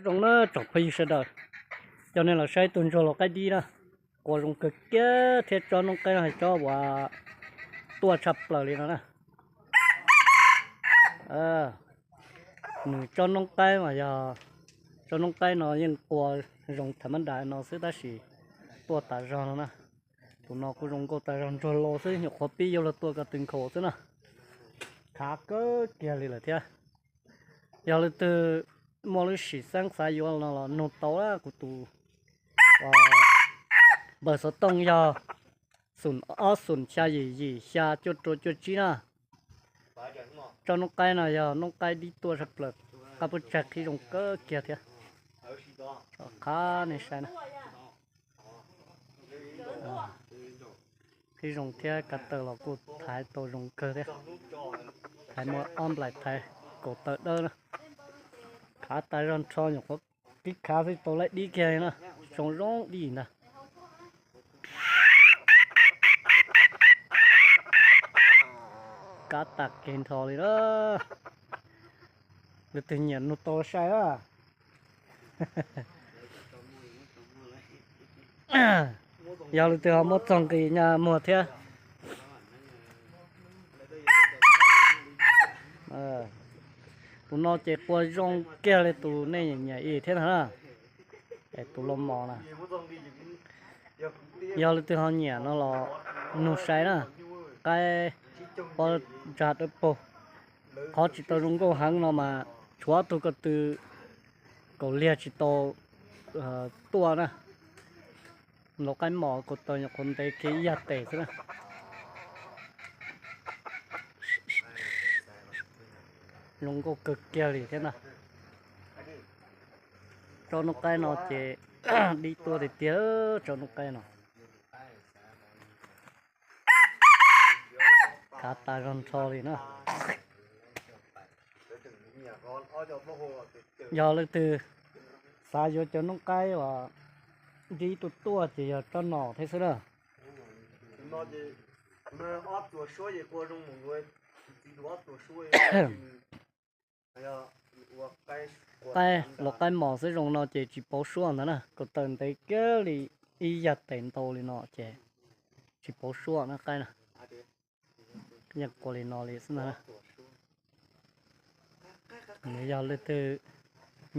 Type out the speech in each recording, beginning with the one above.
Zoo na tsoom phooj ywg sawv daws, coj nej los saib tus ntsuag lau qaib dib na, qua zoo kawg kiag thiab. Tsob noob qaib no tsob uas tuaj tshaj plaws li no na. Nws tsob noob qaib mas yog, tsob noob qaib no yeej qua zoo thaum mab dam no xwb tab sis tuaj tas zog no na. Tus no kuj zoo nkauj tas zog, ntsuag lau xwb, nyuam qhuav pib yuav luag tua ko tw nkhaus xwb na. Khav kawg kiag li lawm thiab. Yog leej twg muaj lub sim xeeb xav yuav no los nug tau kuv tus npawb xov tooj yog xoom ob xoom xya yim yim xya cuaj rau cuaj tsib na. Tsob noob qaib no yog noob qaib dib tuaj tshaj plaws, qab puab tsag qhib zoo kawg kiag thiab. Qhab nej saib na. Qhib zoo thiab, kav taws los kuj thaiv tau zoo kawg thiab. Thaiv muaj ob nplaim thaiv, kaum taw dawb na. Khav tas zog nrho, nyuam qhuav kib khav xwb tau laib dib kiag li na. Zoo zoo dib ntag. Kab tas kev nrho li na. Leej twg nyiam nug tau sai na. Yog leej twg ho muab txog nqis nyaj muag thiab. Tus no ces qua zoo kiag li tus nej nyiam ib thiab na. Es tus lau mos na, yog leej twg ho nyiam no los nug sai na. Qaib pob ntsa dawb paug, qhov tsis tau zoo nkauj heev no mas tshuav ob tug ko tw kaum liag tsis tau tuaj na. Lau qaib mos ko taw nyuam qhuav ntev kiag ib yag tes xwb na. Zoo nkauj kawg kiag li thiab na. Tsob noob qaib no ces dib tuaj tiag tiag, tsob noob qaib no. Khav tas zog nrho li na. Yog leej twg xav yuav cov noob qaib uas dib tuaj tuaj ces yog tsob no thiab xwb na. Qaib, lau qaib mos xwb zoo no ces tsis pauv suab ntag na, ko taw ntev kiag li ib yag tes ntau li no ces tsis pauv suab na qaib na. Yeej qua li no li xwb ntag. Nws yog leej twg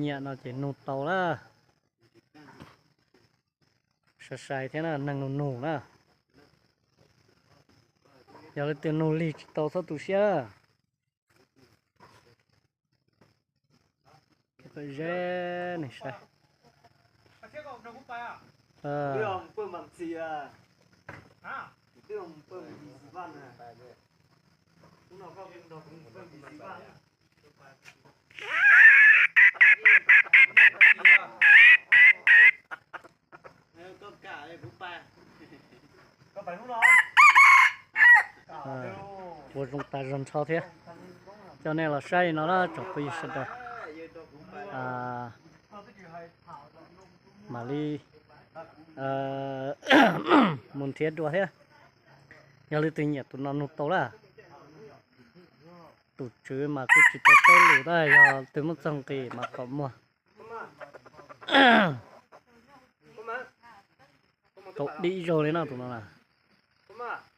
nyiam no ces nug tau na. Sai sai thiab na, neeg nug nug na. Yog leej twg nug lig tsis tau txhob tu siab. Ze nws saib. Ua zoo tas zog nrho thiab. Coj nej los saib li no na tsoom phooj ywg sawv daws. Mam li mus nrhiav dua thiab. Yog leej twg nyiam tus no nug tau lawm. Tus tswv mas kuj tsis tau teb lus tab, yog twg muab txog nqis mas kom muag. Tau dib zaug li no tus no na.